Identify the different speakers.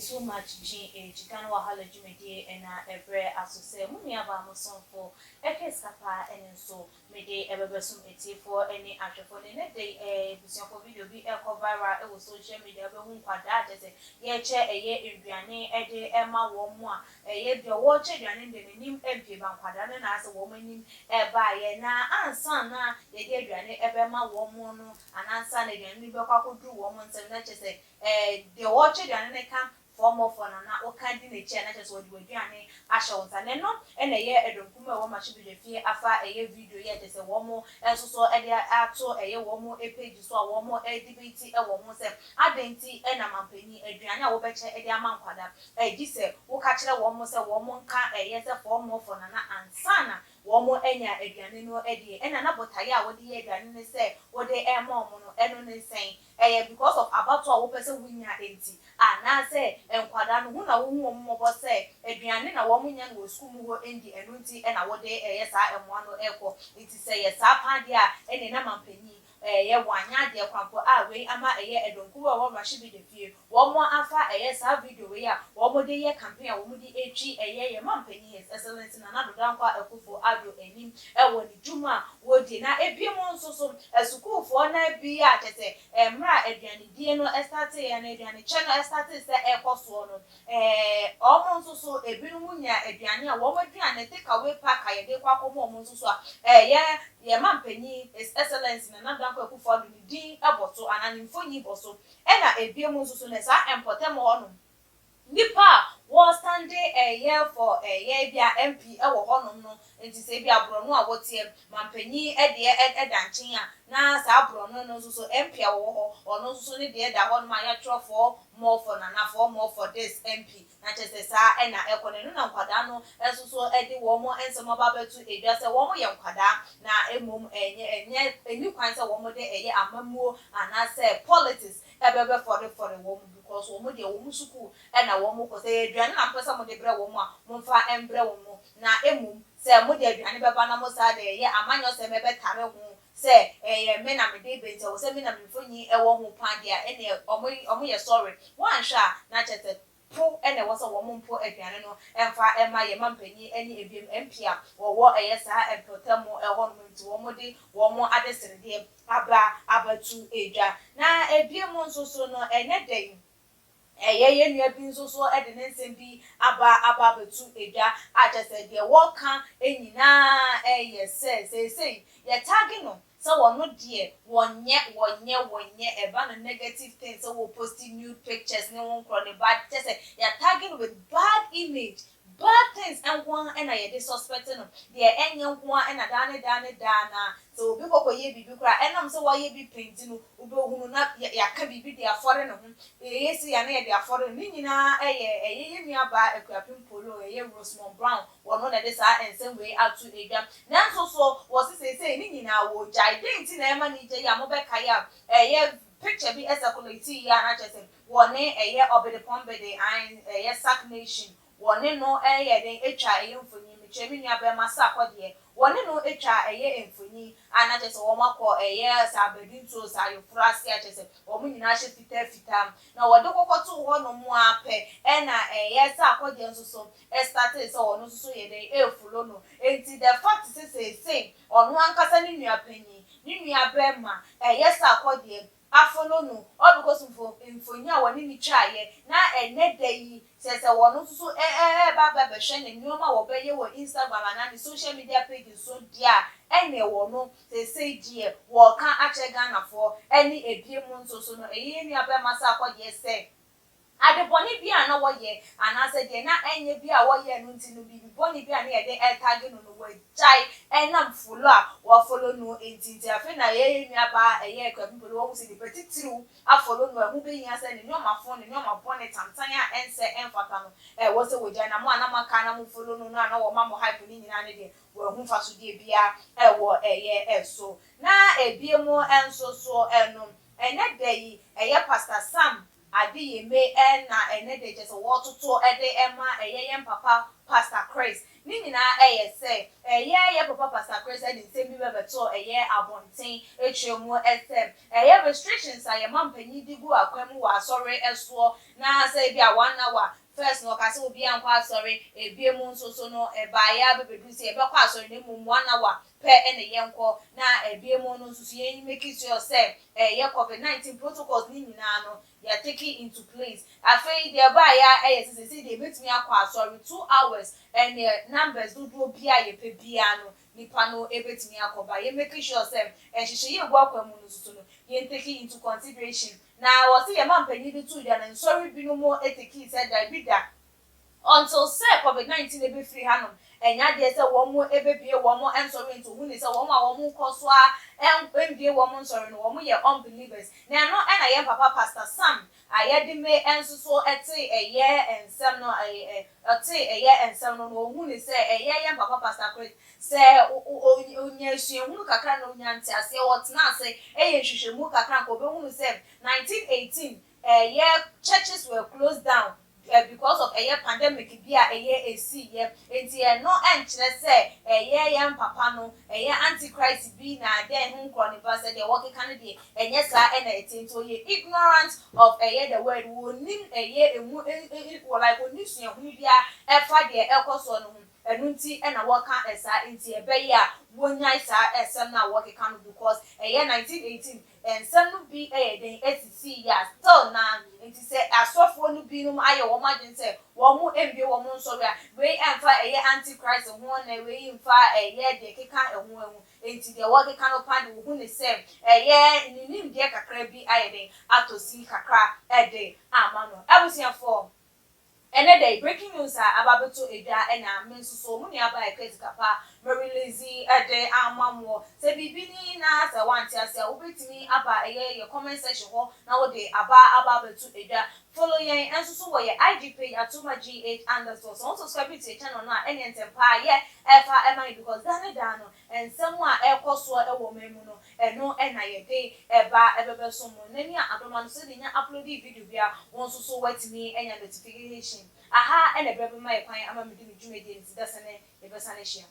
Speaker 1: Too Much GH, Ghana Wahala dwumadie ɛna ɛbrɛ aso sɛ mo nua baa mo somfo ɛka sika paa ɛne nso mede ɛbɛbɛsom atiefoɔ ɛne ahwɛfoɔ. Ne ne de abusuafoɔ, video bi ɛkɔ viral ɛwɔ social media, bɛhu nkwadaa kyɛ sɛ yɛkyɛ ɛyɛ nnuane ɛde ɛma wɔn mu a ɛyɛ deɛ wɔrekyɛ aduane de n'anim mpie ba nkwadaa no na asɛ wɔn anim ɛbaayɛ. Na ansa na yɛde aduane ɛbɛma wɔn mu no, anansa na aduane no bɛkɔ akɔduru wɔn nsam na kyɛ sɛ deɛ wɔrekyɛ aduane no ka fɔmɔfɔ na wɔka di n'akyi a, na kyerɛ sɛ wɔde w'aduane ahyɛ wɔn nsa. Na ɛno ɛna ɛyɛ ɛdɔmkum a ɛwɔ mmarahyɛbadwafie afa ɛyɛ video yi a kyerɛ sɛ wɔn nso so ɛde ato ɛyɛ wɔn page so a wɔn debate ɛwɔ ho sɛ adan nti ɛna mampanyin aduane a wɔbɛkyɛ ɛde ama nkwadaa ɛgye sɛ wɔka kyerɛ wɔn sɛ wɔn nka ɛyɛ sɛ fɔmɔfɔ na ansa na wɔn anya aduane no adi. Ɛna na botaeɛ a wɔde yɛ aduane no sɛ wɔde ɛma wɔn no, ɛno ne nsɛn ɛyɛ because of abato a wɔpɛ sɛ wonya nti, anaasɛ nkwadaa no ho na wohu wɔn mmɔbɔ sɛ aduane na wɔn nya no wɔ sukuu mu hɔ ndi, ɛno nti ɛna wɔde ɛyɛ saa mmoa no ɛkɔ. Nti sɛ yɛ saa paa deɛ a, ɛne na mampanyin ɛyɛ wanya adeɛ kwampo a wei ama ɛyɛ ɛdɔnkuo a wɔn mmarahyɛbadwafie wɔn afa ɛyɛ saa video wei a wɔn de yɛ campaign a wɔn de etwi ɛyɛ yɛ mampanyin, His Excellence Nana Addo Dankwa Akufo Addo, anim ɛwɔ ne dwuma a wɔdi. Na ebi mu nso so asukuufoɔ na bi a kyɛ sɛ mmerɛ a aduanedie no ɛstart yɛ no, aduanekyɛ no ɛstart sɛ ɛkɔ soɔ no, wɔn nso so ebinom nya aduane a wɔn aduane take away pack a yɛde kɔ akɔma wɔn nso so a ɛyɛ yɛ mampanyin, His Excellence Nana Dankwa Akufo Addo, ne din ɛbɔ so anaa ne mfonyin bɔ so. Ɛna ebien mu nso so ne saa mpɔtam hɔnom nipa a wɔstand ɛyɛ for ɛyɛ bi a MP ɛwɔ hɔnom no, nti sɛ ebi aborɔno a wɔteɛ mampanyin ɛdeɛ ɛda nkyɛn a, na saa aborɔno no nso so MP a wɔwɔ hɔ, ɔno nso so ne deɛ da hɔnom a yɛatwerɛ "four more for Nana, four more for this MP", na kyerɛ sɛ saa ɛna ɛkɔ no. Ɛno na nkwadaa no nso so ɛde wɔn nsɛm aba abɛto edwa sɛ wɔn yɛ nkwadaa na emom ɛnyɛ ɛni kwan sɛ wɔn de ɛyɛ amammuo anaasɛ politics ɛbɛbɛ fɔrefɔre wɔn, because wɔn deɛ wɔn sukuu ɛna wɔn kɔ. Sɛ aduane na mpɛ sɛ mo de brɛ wɔn a, momfa mbrɛ wɔn mo, na emom sɛ mo de aduane bɛba na mo saa de ɛyɛ amanyɔsɛm ɛbɛtare ho sɛ ɛyɛ me na me de bɛnti ɛwɔ sɛ me na me mfonyin ɛwɔ ho pan deɛ, ɛnna ɔmo yɛ sɔre wɔanhwɛ a, na kyerɛ sɛ po ɛna ɛwɔ sɛ wɔn mpo aduane no ɛmfa ɛma yɛ ma mpanyin ɛne ebiem MP a wɔwɔ ɛyɛ saa mpɔtam ɛhɔ nom. Nti wɔn de wɔn adeseredeɛ aba abɛto edwa. Na ebiem nso so no, ɛnɛ dɛn ɛyɛ yɛn nua bi nso so ɛde ne nsɛm bi aba abɛto edwa a kyerɛ sɛ deɛ wɔka nyinaa ɛyɛ sɛ seesei yɛtag no sɛ wɔn deɛ wɔnyɛ ɛba no negative things, sɛ wɔ post nude pictures ne wɔn nkorɔ ne bad, kyerɛ sɛ yɛtag no with bad image, bad things nko ara ɛna yɛde suspect no, deɛ ɛnyɛ nko ara ɛna daa ne daa ne daa. Na sɛ obi kɔkɔ yɛ biribi koraa, ɛnam sɛ wɔayɛ bi pɛnti no, wobɛhunu na yɛaka biribi de afɔre ne ho, ɛyɛ si yɛn yɛde afɔre no. Ne nyinaa ɛyɛ yɛn nua baa Akuapem Polo, ɛyɛ Rosemond Brown, wɔn na ɛde saa nsɛm wei ato edwa. Nanso so wɔsi seesei ne nyinaa wɔ gyae den ti na ɛma ne gya yi a mobɛka yi a ɛyɛ picture bi ɛcirculate yi a, na kyerɛ sɛ wɔne ɛyɛ Ɔbɛde Pɔnbɛde an ɛyɛ Sark Nation, wɔne no ɛyɛ den atwa ɛyɛ mfonyin. Mekyerɛ me nua bɛrima Sarkodie, wɔne no atwa ɛyɛ mfonyin a na kyerɛ sɛ wɔn akɔ ɛyɛ sɛ abɛdinto sɛ ayɔforo ase a kyerɛ sɛ wɔn nyinaa hyɛ fitaa fitaa na wɔde kɔkɔ to hɔ nom apɛ. Ɛna ɛyɛ Sarkodie nso so ɛstart sɛ ɔno nso so yɛ den ɛfollow no. Nti the fact sɛ seesei ɔno ankasa ne nua panyin, ne nua bɛrima ɛyɛ Sarkodie afollow no all because mfonyin a wɔne ne twaeɛ, na ɛnɛ da yi sɛ wɔn nso so ɛɛba abɛbɛhwɛ ne nneɛma a wɔbɛyɛ wɔ Instagram anaa ne social media page so deɛ a, ɛna ɛwɔ no seesei deɛ wɔɔka akyerɛ Ghanafoɔ ɛne ebie mu nso so no, ɛyɛ yɛn nua bɛrima Sarkodie sɛ adebɔne bi a na wɔyɛ anaasɛ deɛ na ɛnyɛ bi a wɔyɛ no nti no, biribi bɔne bi a na yɛde ɛtag no, wɔagyae ɛnam follow a wɔfollow no nti. Nti afei na yɛyɛ nua baa ɛyɛ Akuapem Polo, wɔn sɛ nipa titiriw afollow no, ɛho bɛhia sɛ ne nneɛma fo ne nneɛma bɔne tantan a ɛnsɛ ɛmfata no ɛwɔ sɛ wɔgyae. Na mo a na mo aka na mo follow no a na wɔma mo hype ne nyinaa ne deɛ wɔn ho mfasodeɛ biara ɛwɔ ɛyɛ ɛso. Na ebie mu nso so ɛno ɛnɛ da yi ɛyɛ Pastor Sam. Adeyemi na ɛnɛ de kyerɛ sɛ wɔretoto de ma ɛyɛ yɛn papa Pastor Chris. Ne nyinaa ɛyɛ sɛ ɛyɛ yɛn papa Pastor Chris de nsɛm bi bɛbɛtoo ɛyɛ abɔnten kyerɛ mu sɛ ɛyɛ restrictions a yɛn mampanyin de gu akwan mu wɔ asɔre soɔ na sɛ ebi a one hour first no ɔka sɛ obiara nkɔ asɔre, ebiem nso so no ɛbaeɛ ara bɛbɛduru sɛ yɛbɛkɔ asɔre na mmom one hour pɛ na yɛnkɔ, na ebiem no nso so yɛn make sure sɛ ɛyɛ COVID 19 protocols ne nyinaa no yɛ take into place. Afei deɛ ɛbaeɛ a ɛyɛ sɛ seesei deɛ yɛbɛtumi akɔ asɔre 2 hours, ɛne numbers dodoɔ biara yɛpɛ biara no nipa no ebɛtumi akɔ ba. Yɛn make sure sɛ nhyehyɛeɛ egu akwan mu no nso so no yɛn take into consideration. Na wɔsi yɛn mampanyin de to dwa no, nsɔre binom etake sɛ dabi da, until sɛ COVID 19 ebɛfiri hanom, ɛnya adeɛ sɛ wɔn mo ebɛbie wɔn nsɔre. Nti ohun ne sɛ wɔn a wɔn nkɔ so a ɛmbie wɔn nsɔre no, wɔn yɛ unbelievers. Na ɛno ɛna yɛn papa Pastor Sam Ayɛdeme nso so ɛte ɛyɛ nsɛm no, ɛyɛ ɔte ɛyɛ nsɛm no, na ohun ne sɛ ɛyɛ yɛn papa Pastor Chris sɛ onya esuahunu kakra na onya nteaseɛ, wɔtena ase ɛyɛ nhwehwɛmu kakra nka obehunu sɛ 1918 ɛyɛ churches were closed down because of ɛyɛ pandemic bi a ɛyɛ esi yɛ. Nti ɛno ɛnkyerɛ sɛ ɛyɛ yɛn papa no ɛyɛ antichrist bi na adeɛ ho nkorɔ ne ba sɛ deɛ wɔkeka no deɛ, ɛnyɛ saa ɛna ɛte. Nti ɔyɛ ignorant of ɛyɛ the word, wɔnim ɛyɛ emu wɔ like oni suahunu bi a ɛfa deɛ ɛkɔ soɔ no ho. Ɛno nti ɛna wɔka ɛsaa, nti ɛbɛyɛ a wɔnyae saa ɛsɛm no a wɔkeka no, because ɛyɛ 1918 nsɛm no bi ɛyɛ den esisi yɛ a still na. Nti sɛ asɔfoɔ no binom ayɛ wɔn adwene sɛ wɔn mo mbie wɔn nsɔre a, wei ɛnfa ɛyɛ antichrist ho, na wei nfa ɛyɛ deɛ keka ɛho ɛho. Nti deɛ wɔkeka no pa de, wohu ne sɛ ɛyɛ ne nimdeɛ kakra bi ayɛ den atɔ si kakra ɛde ama no. Abusuafoɔ, ɛnɛ dɛ breaking news a aba abɛto edwa ɛna me nso so mo nua ba ɛka sika pa me release ɛde ama mo. Sɛ biribi ni na sɛ wante ase a, wobɛtumi aba ɛyɛ yɛ comment section hɔ na wode aba abɛto edwa. Follow yɛn nso so wɔ yɛ IG page, @atomagh_. So wɔn subscribe to yɛ channel no a, ɛne ntɛm paa yɛ ɛfa ɛma yɛ, because daa ne daa no nsɛm a ɛkɔ soɔ ɛwɔ ɔman mu no, ɛno ɛna yɛde ɛba ɛbɛbɛ so mo n'ani a adɔma no so de nya upload video bi a, wɔn nso so wɔatumi anya notification. Aha ɛna ɛbrɛ bɛma yɛ kwan ama mi di mi dwumadie. Nti dasa ne yɛbɛsa ne hyia.